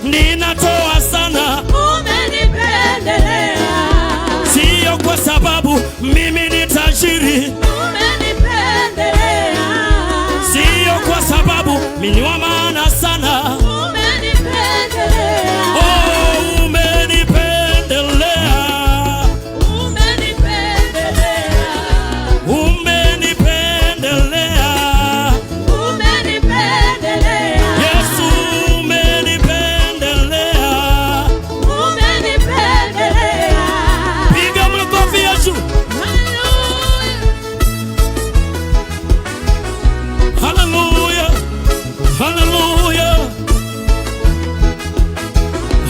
Ninatoa sana, Umenipendelea. Sio kwa sababu mimi ni tajiri, Umenipendelea. Sio kwa sababu mimi ni wa maana sana. Umenipendelea. Oh, umenipendelea. Umenipendelea. Umenipendelea. Umenipendelea. Yesu umenipendelea. Umenipendelea. Piga makofi Yesu. Hallelujah. Hallelujah. Hallelujah.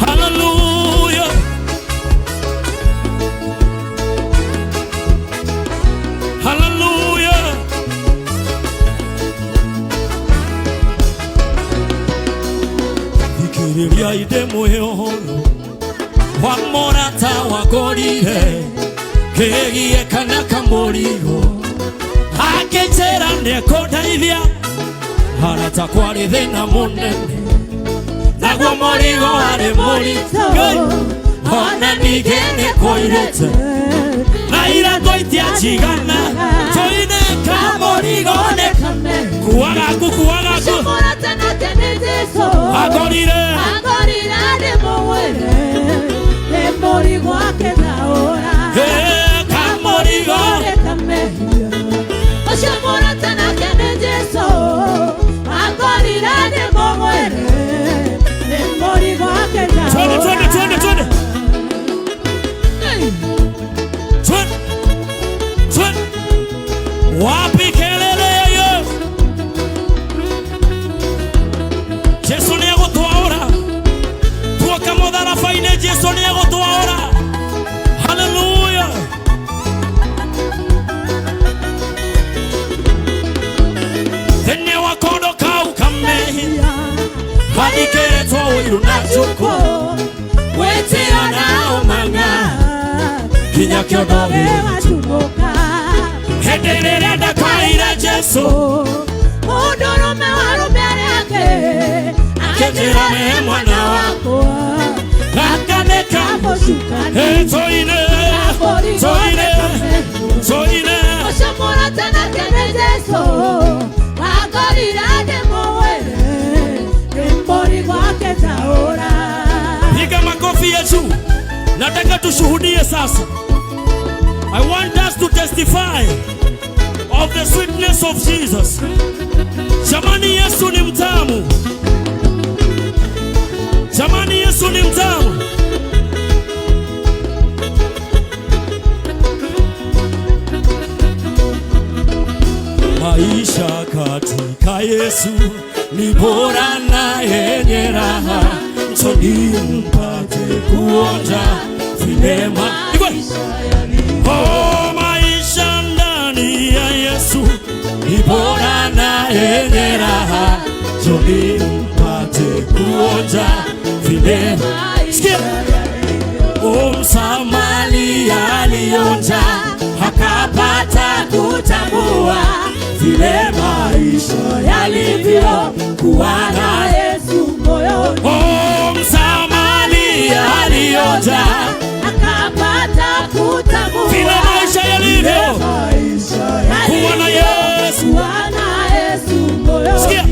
Hallelujah. Hallelujah. Thikĩrĩria inde mwĩhoro wa mũrata wagũrire kĩgie kana kamũrigo akĩnjĩra nĩekũndeithia harata kwarĩ thĩna mũnene naguo mũrigo warĩ mũritũ ona ningĩ nĩkũirĩte na irago itianjigana tũine kamũrigo nĩ kuagaku kuagaku agorire Eh, kamũrigo. Twende, twende, twende, twende. Twende. Twende. Wapi kelele ya Yesu? Jesu nĩegũtwaũra tuoka mũtharaba-inĩ Jesu nĩegũtwaũra. Haleluya. Thĩinĩ wa kondo kau kamehia hathikĩrĩtwo ũiru na njukũ wĩtĩo na ũmang'a kinya kĩondo hĩndĩ rĩrĩa ndakaire Jesu Mũndũrũme warũme arĩa angĩ akĩnjĩra we mwana wakwa gakanĩka. Kamũcukani Hey, toine, toine, toine. Ũcio mũrata nake nĩ Jesũ wangorire ndĩmũwĩre nĩ mũrigo akĩnjaũra. Piga makofi ya juu. Nataka tushuhudie sasa. I want us to testify of the sweetness of Jesus. Jamani, Yesu ni mtamu. Jamani, Yesu ni mtamu. Maisha katika Yesu ni bora na yenye raha, njoni mpate kuonja vilema. Igwe. Oh, maisha ndani ya Yesu ni bora na yenye raha, njoni mpate kuonja vilema. Sikia. Msamaria alionja akapata kutambua vile maisha yalivyo kuwa Na na Yesu moyoni Oh, Msamaria alionja akapata kutambua vile maisha yalivyo kuwa na Yesu. Kuwa na Yesu moyoni. Sikia.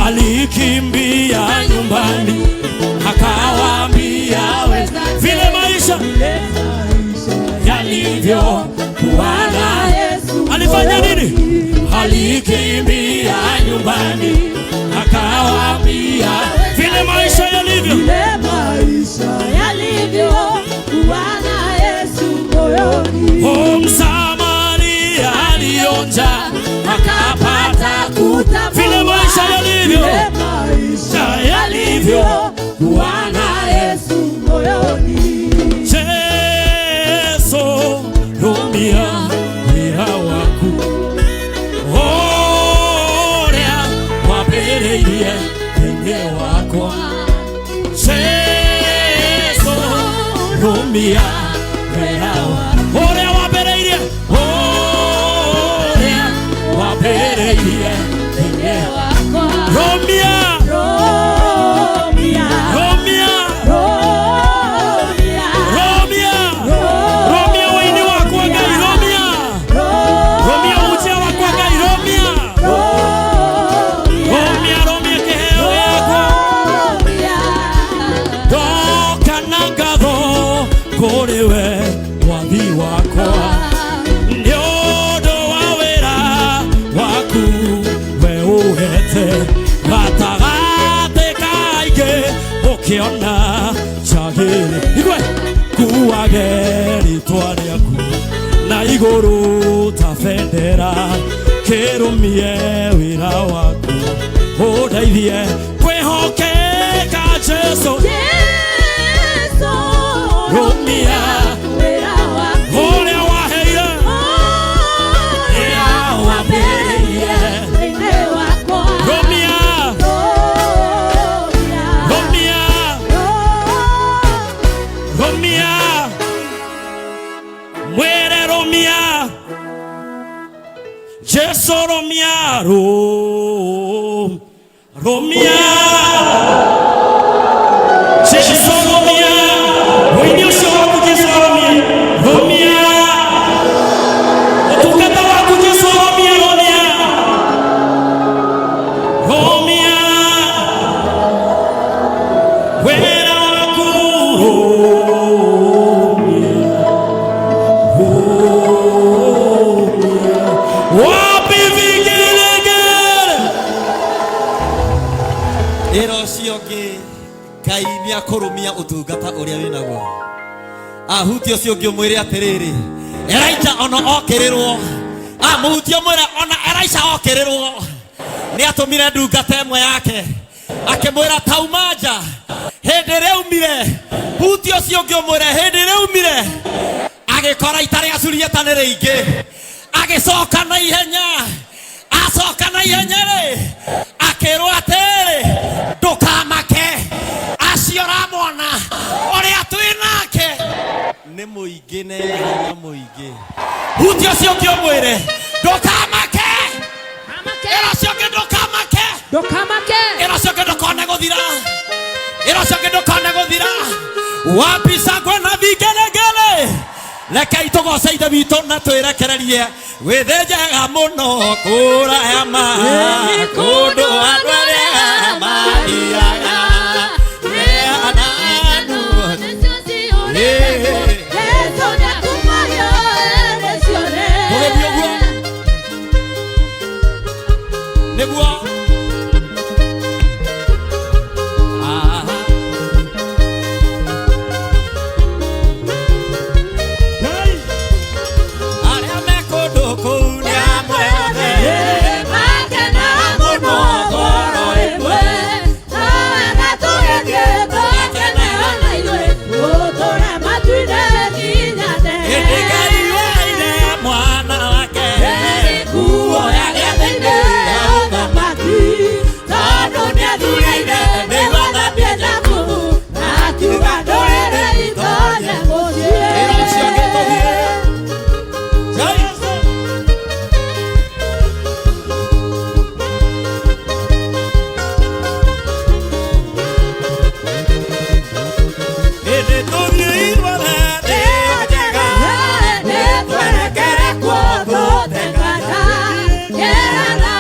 Alikimbia nyumbani akawaambia vile maisha yalivyo kuwa na Yesu Alifanya moyoni. nini? Alikimbia nyumbani akawaambia vile maisha yalivyo. Vile maisha yalivyo kuwa na Yesu moyoni. Oh, Msamaria alionja akapata Kutambua vile maisha yalivyo. Vile maisha yalivyo kuwa na na Yesu moyoni. Jesu rumia wĩra waku ũrĩa wambĩrĩirie thĩinĩ wakwa. Jesu rumia wĩra waku ũrĩa wambĩrĩirie ũrĩa wambĩrĩirie thĩinĩ Wakwa rumia Romia rumia. Ngĩona njagĩrĩ igwe kuage rĩtwa rĩaku na igũrũ ta bendera kĩrũmie wĩra waku ũndeithie kwĩhokeka Jesu. Jesu, Rũmia wĩra waku. Ũrĩa waheire Ũrĩa wambĩrĩirie thĩinĩ wakwa. Rũmia. Rũmia. Rũmia. Rũmia mwĩre rũmia Jesu rũmia rũmia Jesu rũmia ũini ũcio waku Jesu rũmia rũmia ũtungata waku Jesu rũmia rũmia rũmia wĩra waku rũmia rũmia wapi vigelegele. Ĩra ũcio ũngĩ Ngai nĩ akũrũmia ũtungata ũrĩa wĩnaguo. Ahutie ũcio ũngĩ ũmwĩre atĩrĩrĩ, Elijah ona okĩrĩrwo, amũhutie ũmwĩre ona Elisha okĩrĩrwo nĩ atũmire ndungata ĩmwe yake akĩmwĩra tauma nja hĩndĩ ĩrĩa aumire. Hutie ũcio ũngĩ ũmwĩre hĩndĩ ĩrĩa aumire agĩkora ita rĩa Suriata nĩ rĩingĩ, agĩcoka na ihenya. Acoka na ihenya rĩ, akĩrwo atĩrĩ, ndũkamake, acio ũramona ũrĩa twĩ nake nĩ mũingĩ na hinya mũingĩ. Hutia ũcio ũngĩ ũmwĩre ndũkamake. Ĩra ũcio ũngĩ ndũkamake. Ndũkamake. Ĩra ũcio ũngĩ ndũkone gũthira. Ĩra ũcio ũngĩ ndũkone gũthira. Wapi shangwe na vigelegele? Rekei tũgoce Ithe witũ na twĩrekererie gwĩthĩnjega mũno kũraya ma kũndũ andũ arĩa mathiaga. Jesu nĩatũmayo ene. Tũgĩthiĩ ũguo nĩguo. Aha. Hey! Arĩa me kũndũ kũu nĩ amwe othe. Makena mũno ngoro ĩmwe na tũgĩthiĩ tũkene ona ithuĩ tũtũre matu-inĩ nginya Hĩndĩ tene. Ngai waire mwana wake Kuoya gĩathĩ-inĩ ũthamaki tondũ nĩathurĩire nĩguo thambie njabu na akiuga ndũrĩrĩ itonye mũciĩ. Ĩra ũcio ũngĩ tũthiĩ. Ngai. Hĩndĩ tũthiĩ ithuothe thĩ njega. Nĩtwerekere kuo tũtekata kĩrana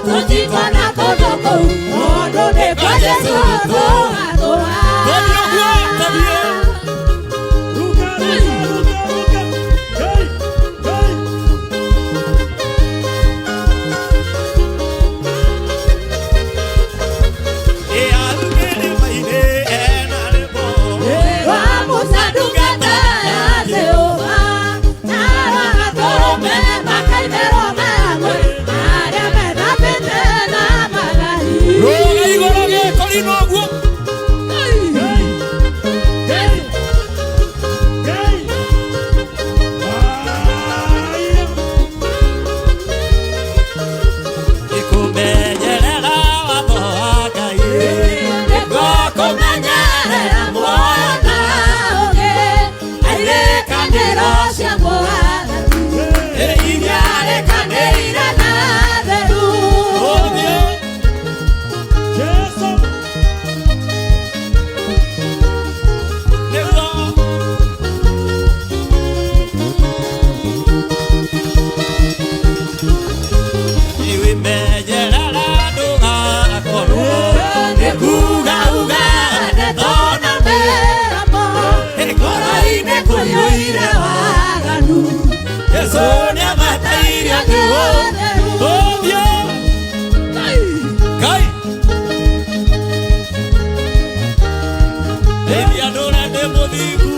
tũtikona kũndũ kũu tondũ nĩ kwa Jesũ tũgatũra. Tũthiĩ ũguo, tũthiĩ. Ruka, ruka, ruka, ruka. Hey, hey. Ĩ arugĩrĩ-mainĩ ena rĩmbo. Wa Musa ndungata ya Jehova na agatũrũme makainĩrwo mang'we arĩa methambĩte na magahi. Rũga igũrũ gĩkũrinwo ũguo. Hey. Ndeithia ndũre ndĩ mũthingu.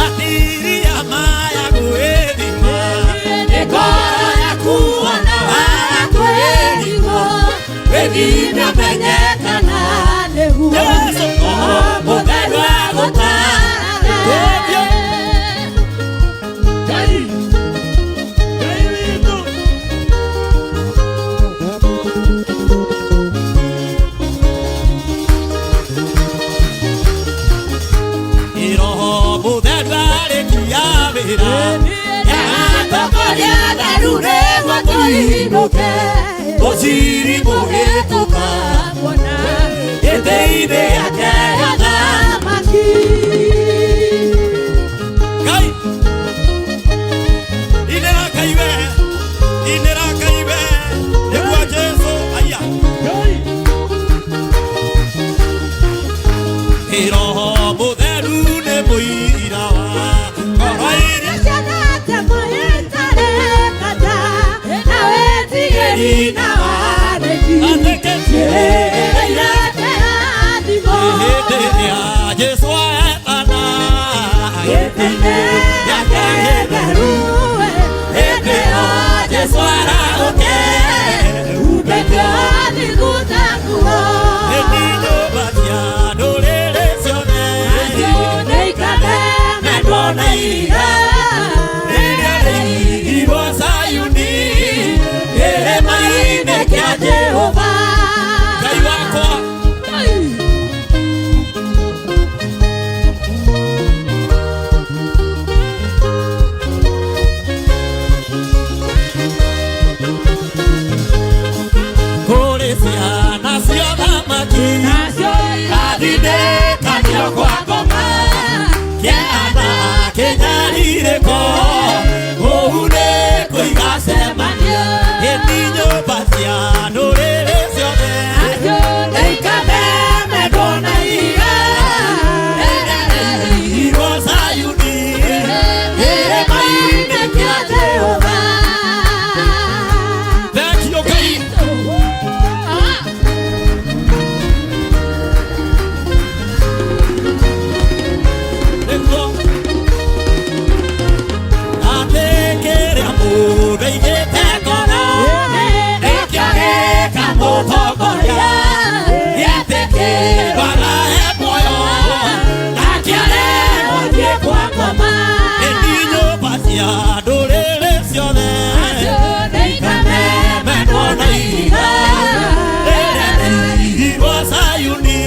Atiria maya gwĩthima. Ngoro yaku ona wakwĩrigwo wĩthime ũmenye kana nĩguo. Yesu, Roho Mũtheru agũtaare. Ngai. Ngai witũ. Roho Mũtheru arĩkia wĩra. Yatongoria theru nĩguo tũinũke. Ũciri mũhĩtũka. Kuona Gĩtĩ-inĩ gĩake gĩa thamaki. Ngai. Inĩra Ngai we. Inĩra Ngai we. Nĩguo Jesũ aya. Ngai. Roho Mũtheru nĩ mũira wa ngoro iria Ciana mũitarĩ bata, na wĩtigĩri na wathĩki. athĩkĩtie. Ciĩrĩire kĩrathimo. Hĩndĩ ĩrĩa Jesũ etana. Gĩtĩ-inĩ gĩake gĩtheru, hĩndĩ ĩyo Jesũ arahũke. Umbĩtwo thingu takuo. Ĩni nyũmba cia ndũrĩrĩ ciothe. Nĩikamemendwo na ihiga. Rĩrĩa rĩigirwo Zayuni, kĩrĩma-inĩ kĩa Jehova. Ngai wakwa. Kũrĩ ciana cia thamaki athindĩkanio kwa ngoma kĩana kĩnyarirĩko kũu nĩ kũiga cemanio ĩti nyũmba cia ndũrĩrĩ ciothe. Nĩikamemendwo na ihiga. Irwo Zayuni Kĩrĩma-inĩ kĩa Jehova. Thank you, Ngai. Nĩguo atĩ kĩrĩa mũndũ aigĩte ngoro nĩkĩo gĩkamũtongoria gĩetĩkĩrwo agae muoyo na kĩaremwo Thiĩ kwa ngoma. ĩni nyũmba cia ndũrĩrĩ ciothe Nĩikamemendwo na ihiga. rĩrĩa rĩigirwo Zayuni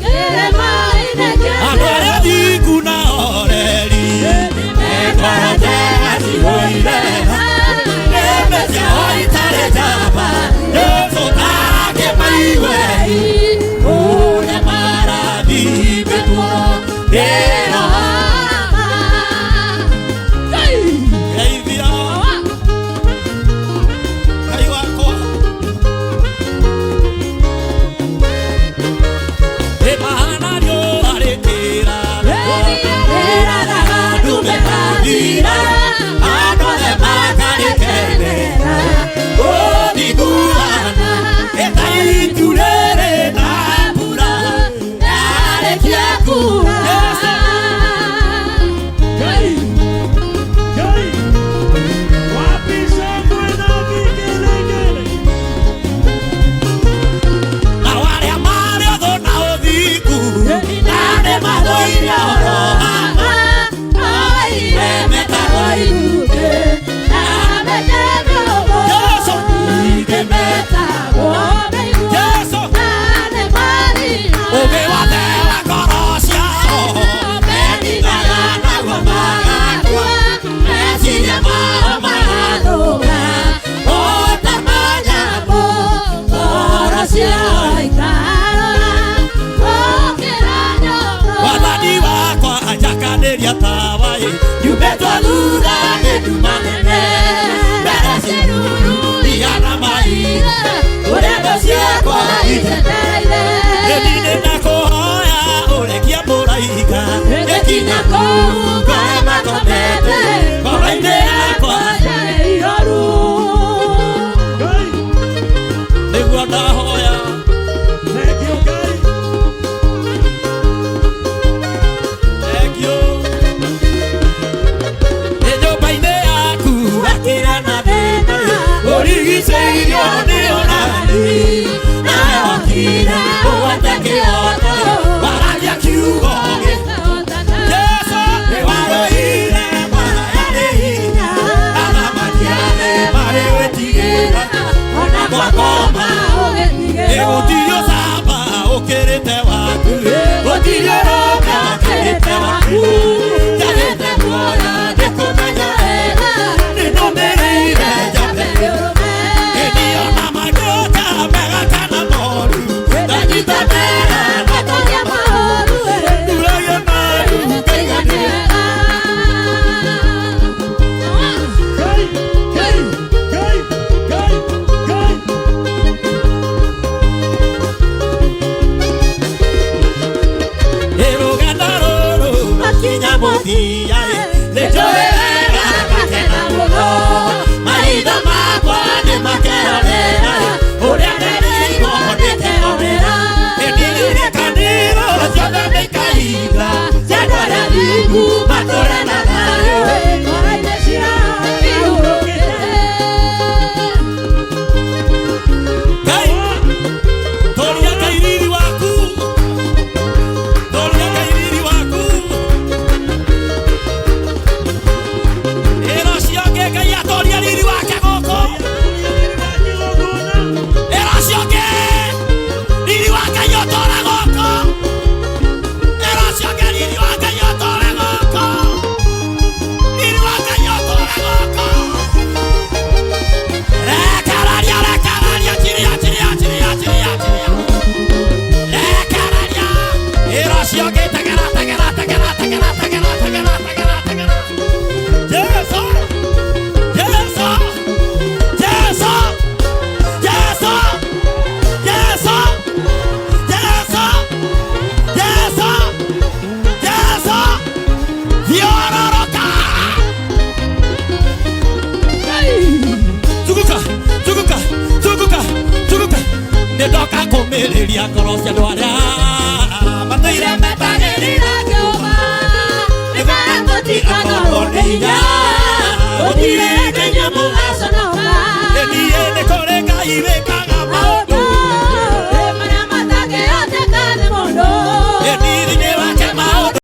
Kĩrĩma-inĩ kĩa andũ arĩa thingu na oreri ngoro njega cihũire nĩmbe ciao itarĩ njamba Jesũ ndangĩmaigue ũrĩa marathimĩtwo ĩro geithia Ngai wakwa ĩmahana riũa rĩkĩra andũ othe makarĩkenera ũthiguana ĩta itu rĩrĩ na mbura yarĩkia Ngai. Ngai. Wapi shangwe na vigelegele? na arĩa marĩ ũthũ na ũthingu na nĩ mathũire ũhoro wa ma Jesũ Jesũ ũgĩ wothe wa ngoro ciao meninaga naguo magakua meciria mao marathũka o ta manyamũ Ngoro ciao ikarora, gũkĩra nyoka. wathani wakwa njakanĩria tawa ĩ nyumĩtwo thutha nĩ nduma nene mbere ciruru igana mai Ũrĩa thũ ciakwa icetereire. ĩni ndakũhoya ũrekie mũraika Gĩkinya kũu ngore makomete. ngoro-inĩ yakwa Ihoru. Ngai. nĩguo ndahoya Njagĩte muoyo ndĩkũmenya wega. Nĩnũmĩrĩire njambe Nĩndĩona maguta mega kana moru. Ndanyita mega nduragia maru ngaiganĩra. Kai, kai, kai, kai, kai. Rũgano rũrũ rwakinya mũthia ĩ, nĩnjũĩ wega ngakena mũno. Maitho makwa nĩmakeonera ĩ, ũrĩa nderirwo nĩkeonera. Nĩndirikanirwo ciothe nĩikahinga, cia andũ arĩa athingu matũũre na thayũ. Ngai, toria Ngai riri waku. Toria Ngai riri waku. Ĩra ũcio ũngĩ Ngai atorie riri wake gũkũ. Ĩra ũcio ũngĩ riri wa Ngai ũtũũre gũkũ. Ĩra ũcio ũngĩ riri wa Ngai ũtũũre gũkũ. Riri wa Ngai ũtũũre gũkũ. Rekeraria, rekeraria, chiria, chiria, chiria, chiria, chiria. Rekeraria. Ĩra ũcio ũngĩ tegera, tegera, tegera, tegera, tegera, tegera, tegera, tegera. Jesu, Jesu, Jesu, Jesu, Jesu, Jesu, Jesu, Jesu. Thiororoka. Zunguka, zunguka, zunguka, zunguka. Nĩndoka kũmĩrĩria ngoro cia andũ arĩa